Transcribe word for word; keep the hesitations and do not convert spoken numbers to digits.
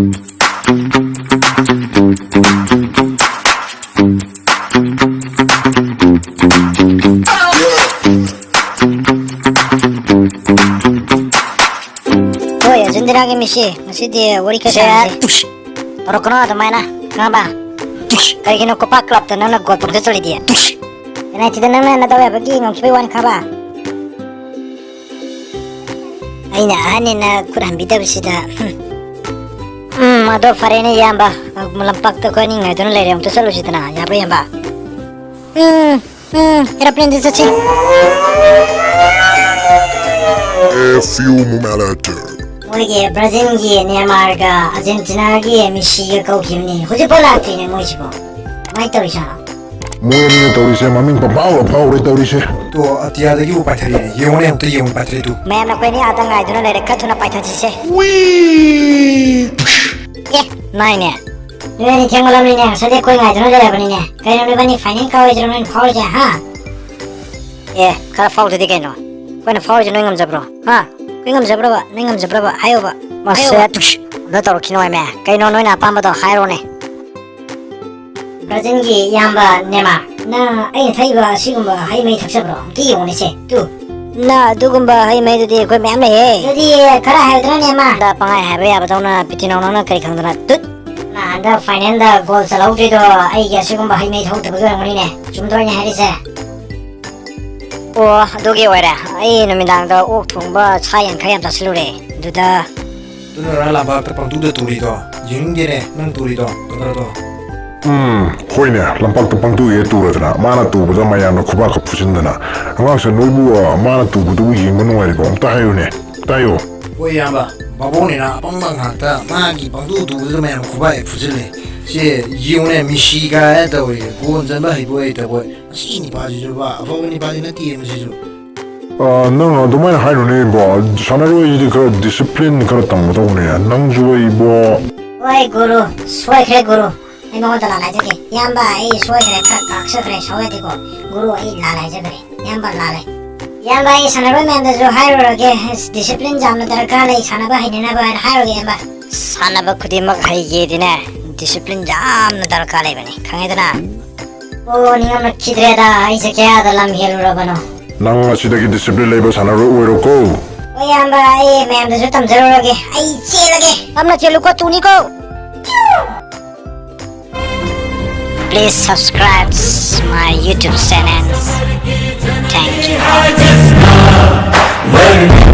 ꯍꯣꯏ, ꯑꯥꯔꯖꯦꯟꯇꯤꯅꯥꯒꯤ ꯃꯤꯁꯤ, ꯉꯁꯤꯗꯤ ꯋꯥꯔꯤ ꯈꯔ ꯁꯦ, ꯁꯥꯟꯅꯁꯤ꯫ ꯇꯧꯔꯛꯀꯅꯣ ꯑꯗꯨꯃꯥꯏꯅ, ꯈꯪꯉꯕ? ꯀꯩꯒꯤꯅꯣ ꯀꯣꯄꯥ ꯀ꯭ꯂꯕꯇ ꯅꯪꯅ ꯒꯣꯜ ꯄꯪꯆꯟ ꯆꯜꯂꯤꯗꯤ? ꯄꯦꯅꯥꯜꯇꯤꯗ ꯅꯪꯅ ꯅꯗꯥꯎ ꯌꯥꯕꯒꯤ ꯉꯝꯈꯤꯕꯩ ꯋꯥꯅꯤ, ꯈꯪꯉꯕ? ꯑꯩꯅ ꯑꯍꯟꯅꯦꯅ ꯈꯨꯠ ꯍꯟꯕꯤꯗꯕꯁꯤꯗ, ꯍꯨꯝ꯫ ꯎꯝ, ꯑꯗꯣ ꯐꯔꯦꯅꯦ, ꯏꯌꯥꯝꯕ꯫ ꯂꯝꯄꯥꯛꯇ ꯑꯩꯈꯣꯏ ꯑꯅꯤ ꯉꯥꯏꯗꯨꯅ ꯂꯩꯔꯦ, ꯑꯃꯨꯛꯇ ꯆꯠꯂꯨꯁꯤꯗꯅ, ꯌꯥꯕ꯭ꯔꯥ, ꯏꯌꯥꯝꯕ? ꯎꯝ, ꯎꯝ, ꯑꯦꯔꯣꯄ꯭ꯂꯦꯟꯗ ꯆꯠꯁꯤ꯫ A few moments later. ꯃꯣꯏꯒꯤ ꯕ꯭ꯔꯥꯖꯤꯜꯒꯤ ꯅꯦꯃꯥꯔꯒ ꯑꯥꯔꯖꯦꯟꯇꯤꯅꯥꯒꯤ ꯃꯤꯁꯤꯒ ꯀꯧꯈꯤꯕꯅꯤ, ꯍꯧꯖꯤꯛꯐꯥꯎ ꯂꯥꯛꯇ꯭ꯔꯤꯅꯦ ꯃꯣꯏꯁꯤꯕꯣ꯫ ꯀꯃꯥꯏꯅ ꯇꯧꯔꯤꯖꯥꯠꯅꯣ? ꯃꯣꯏ ꯑꯅꯤꯅ ꯇꯧꯔꯤꯁꯦ ꯃꯃꯤꯡ ꯄꯪꯐꯥꯎꯗ ꯐꯥꯎꯔꯦ ꯇꯧꯔꯤꯁꯦ꯫ ꯇꯣ, ꯑꯇꯤꯌꯥꯗꯒꯤꯕꯨ ꯄꯥꯏꯊꯔꯛꯑꯦ꯫ ꯌꯦꯡꯉꯨꯅꯦ, ꯑꯃꯨꯛꯇ ꯌꯦꯡꯉꯨ, ꯄꯥꯏꯊꯔꯛꯏꯗꯨ꯫ ꯃꯌꯥꯝꯅ ꯑꯩꯈꯣꯏ ꯑꯅꯤ ꯑꯥꯗ ꯉꯥꯏꯗꯨꯅ ꯂꯩꯔꯦ, ꯈꯔ ꯊꯨꯅ ꯄꯥꯏꯊꯁꯤꯁꯦ꯫ ꯋꯤ! ꯑꯦ, ꯅꯥꯏꯅꯦ꯫ ꯅꯣꯏ ꯑꯅꯤ ꯊꯦꯡꯃꯜꯂꯝꯅꯤꯅꯦ, ꯉꯁꯥꯏꯗꯩ ꯑꯩꯈꯣꯏ ꯉꯥꯏꯗꯨꯅ ꯂꯩꯔꯕꯅꯤꯅꯦ꯫ ꯀꯩꯅꯣ ꯅꯣꯏꯕꯥꯅꯤ ꯐꯥꯏꯅꯦꯜ ꯀꯥꯎꯔꯣꯏꯗ꯭ꯔꯣ ꯅꯣꯏꯅ ꯐꯥꯎꯔꯤꯁꯦ, ꯍꯥ? ꯑꯦ, ꯈꯔ ꯐꯥꯎꯗꯗꯤ ꯀꯩꯅꯣ? ꯑꯩꯈꯣꯏꯅ ꯐꯥꯎꯔꯤꯁꯦ ꯅꯣꯏ ꯉꯝꯖꯕ꯭ꯔꯣ? ꯍꯥ? ꯑꯩꯈꯣꯏ ꯉꯝꯖꯕ꯭ꯔꯕ? ꯅꯣꯏ ꯉꯝꯖꯕ꯭ꯔꯕ? ꯍꯥꯏꯌꯣꯕ꯫ ꯃꯁꯦ, ꯍꯥꯏꯌꯣꯕ꯫ ꯇꯨꯛꯁ! ꯑꯝꯇ ꯇꯧꯔꯛꯈꯤꯅꯣ ꯍꯥꯏꯃꯦ꯫ ꯀꯩꯅꯣ ꯅꯣꯏꯅ ꯑꯄꯥꯝꯕꯗꯣ ꯍꯥꯏꯔꯣꯅꯦ꯫ ꯕ꯭ꯔꯥꯖꯤꯜꯒꯤ ꯏꯌꯥꯝꯕ ꯅꯦꯃꯥꯔ, ꯅꯪ ꯑꯩꯅ ꯊꯛꯏꯕ ꯑꯁꯤꯒꯨꯝꯕ ꯍꯩ ꯃꯍꯤ ꯊꯛꯆꯕ꯭ꯔꯣ? ꯑꯝꯇ ꯌꯦꯡꯉꯨꯅꯦꯁꯦ, ꯇꯨ꯫ ꯅ ꯑꯗꯨꯒꯨꯝꯕ ꯍꯩ ꯃꯍꯤꯗꯨꯗꯤ ꯑꯩꯈꯣꯏ ꯃꯌꯥꯝ ꯂꯩꯌꯦ꯫ ꯑꯗꯨꯗꯤ ꯈꯔ ꯍꯥꯏꯌꯨꯗꯅ, ꯅꯦꯃꯥꯔ꯫ ꯗ ꯄꯪꯍꯥꯏ ꯍꯥꯏꯕ ꯌꯥꯕꯗꯧꯅ, ꯄꯤꯇꯤꯅꯥꯎ, ꯅꯪꯅ ꯀꯔꯤ ꯈꯪꯗꯅ? ꯇꯨꯠ! ꯅ ꯍꯟꯗꯛ ꯐꯥꯏꯅꯦꯜꯗ ꯒꯣꯜ ꯆꯜꯍꯧꯗ꯭ꯔꯤꯗꯣ ꯑꯩꯒꯤ ꯑꯁꯤꯒꯨꯝꯕ ꯍꯩ ꯃꯍꯤ ꯊꯛꯇꯕꯒꯤ ꯑꯣꯏꯔꯝꯒꯅꯤꯅꯦ꯫ ꯆꯨꯝꯗ꯭ꯔꯣ ꯑꯩꯅ ꯍꯥꯏꯔꯤꯁꯦ? ꯑꯣ, ꯑꯗꯨꯒꯤ ꯑꯣꯏꯔꯦ꯫ ꯑꯩ ꯅꯨꯃꯤꯗꯥꯡꯗ ꯑꯣꯛ ꯊꯣꯡꯕ ꯁꯥ ꯌꯦꯟ ꯈꯔ ꯌꯥꯝ ꯆꯥꯁꯤꯜꯂꯨꯔꯦ꯫ ꯑꯗꯨꯗ ꯑꯗꯨꯅꯔ ꯂꯝꯄꯥꯛꯇ ꯄꯪꯇꯨꯗ ꯇꯨꯔꯤꯗꯣ? ꯌꯦꯡꯅꯤꯡꯗꯦꯅꯦ ꯅꯪ ꯇꯨꯔꯤꯗꯣ, ꯀꯗꯔꯗꯣ꯫ ꯎꯝ, ꯍꯣꯏꯅꯦ, ꯂꯝꯄꯥꯛꯇ ꯄꯪꯇꯨ ꯍꯦꯛ ꯇꯨꯔꯗꯅ, ꯃꯥꯅ ꯇꯨꯕꯗ ꯃꯌꯥꯝꯅ ꯈꯨꯕꯥꯛꯀ ꯐꯨꯖꯤꯟꯗꯅ꯫ ꯑꯉꯥꯡꯁꯦ, ꯅꯣꯏꯕꯨ, ꯑ, ꯃꯥꯅ ꯇꯨꯕꯗꯨꯕꯨ ꯌꯦꯡꯕ ꯅꯨꯡꯉꯥꯏꯔꯤꯕꯣ? ꯑꯝꯇ ꯍꯥꯏꯌꯨꯅꯦ, ꯑꯝꯇ ꯍꯥꯏꯌꯨ꯫ ꯍꯣꯏ ꯏꯌꯥꯝꯕ, ꯕꯥꯕꯣꯛꯅꯤꯅ ꯑꯄꯪꯕ ꯉꯥꯛꯇ ꯃꯥꯒꯤ ꯄꯪꯇꯨ ꯇꯨꯕꯗꯨꯗ ꯃꯌꯥꯝ ꯈꯨꯕꯥꯛ ꯍꯦꯛ ꯐꯨꯖꯤꯜꯂꯦ꯫ ꯁꯤ ꯌꯦꯡꯉꯨꯅꯦ, ꯃꯤꯁꯤ ꯀꯥꯏꯅ ꯇꯧꯔꯤ, ꯒꯣꯜ ꯆꯟꯕ ꯍꯩꯕꯣꯏ ꯍꯩꯇꯕꯣꯏ꯫ ꯃꯁꯤ ꯅꯤꯄꯥꯁꯤꯁꯨ ꯕꯥ, ꯑꯐꯕ ꯅꯤꯄꯥꯗꯤ ꯅꯠꯇꯦ ꯃꯁꯤꯁꯨ꯫ ꯑ, ꯅꯪ ꯑꯗꯨꯃꯥꯏꯅ ꯍꯥꯏꯅꯨꯅꯦ ꯏꯕꯣ, ꯁꯥꯟꯅꯔꯣꯏꯁꯤꯗꯤ ꯈꯔ discipline ꯈꯔ ꯇꯝꯒꯗꯧꯕꯅꯦ, ꯅꯪꯁꯨ ꯏꯕꯣ꯫ ꯍꯣꯏ ꯒꯨꯔꯨ, ꯁꯣꯏꯈ꯭ꯔꯦ ꯒꯨꯔꯨ, ꯑꯩ ꯃꯉꯣꯟꯗ ꯂꯥꯟ ꯍꯥꯏꯖꯒꯦ꯫ ꯏꯌꯥꯝꯕ, ꯑꯩ ꯁꯣꯏꯈ꯭ꯔꯦ, ꯈꯔ ꯀꯥꯛꯆꯈ꯭ꯔꯦ, ꯁꯥꯎ ꯌꯥꯗꯦꯀꯣ꯫ ꯒꯨꯔꯨ, ꯑꯩ ꯂꯥꯜ ꯍꯥꯏꯖꯈ꯭ꯔꯦ, ꯏꯌꯥꯝꯕ ꯂꯥꯜꯂꯦ꯫ ꯏꯌꯥꯝꯕ, ꯑꯩ ꯁꯥꯟꯅꯔꯣꯏ ꯃꯌꯥꯝꯗꯁꯨ ꯍꯥꯏꯔꯨꯔꯒꯦ, discipline ꯌꯥꯝꯅ ꯗꯔꯀꯥꯔ ꯂꯩ, ꯁꯥꯟꯅꯕ ꯍꯩꯅꯅꯕ ꯍꯥꯏꯅ ꯍꯥꯏꯔꯨꯔꯒꯦ ꯏꯌꯥꯝꯕ꯫ ꯁꯥꯟꯅꯕ ꯈꯨꯗꯤꯡꯃꯛ ꯍꯩꯒꯦꯗꯤꯅꯦ, ꯗꯤꯁꯤꯄ꯭ꯂꯤꯟ ꯌꯥꯝꯅ ꯗꯔꯀꯥꯔ ꯂꯩꯕꯅꯤ, ꯈꯪꯉꯦꯗꯅ? ꯑꯣ, ꯅꯤꯡꯉꯝꯂꯛꯈꯤꯗ꯭ꯔꯦꯗ, ꯑꯩꯁꯦ ꯀꯌꯥꯗ ꯂꯝ ꯍꯦꯜꯂꯨꯔꯕꯅꯣ? ꯅꯪ ꯑꯁꯤꯗꯒꯤ ꯗꯤꯁꯤꯄ꯭ꯂꯤꯟ ꯂꯩꯕ ꯁꯥꯟꯅꯔꯣꯏ ꯑꯣꯏꯔꯣꯀꯣ꯫ ꯍꯣꯏ, ꯏꯌꯥꯝꯕ, ꯑꯩ ꯃꯌꯥꯝꯗꯁꯨ ꯇꯝꯖꯔꯨꯔꯒꯦ꯫ ꯑꯩ ꯆꯦꯜꯂꯒꯦ꯫ ꯇꯞꯅ ꯆꯦꯜꯂꯨꯀꯣ, ꯇꯨꯅꯤꯀꯣ꯫ Please subscribe my YouTube channel. Thank you.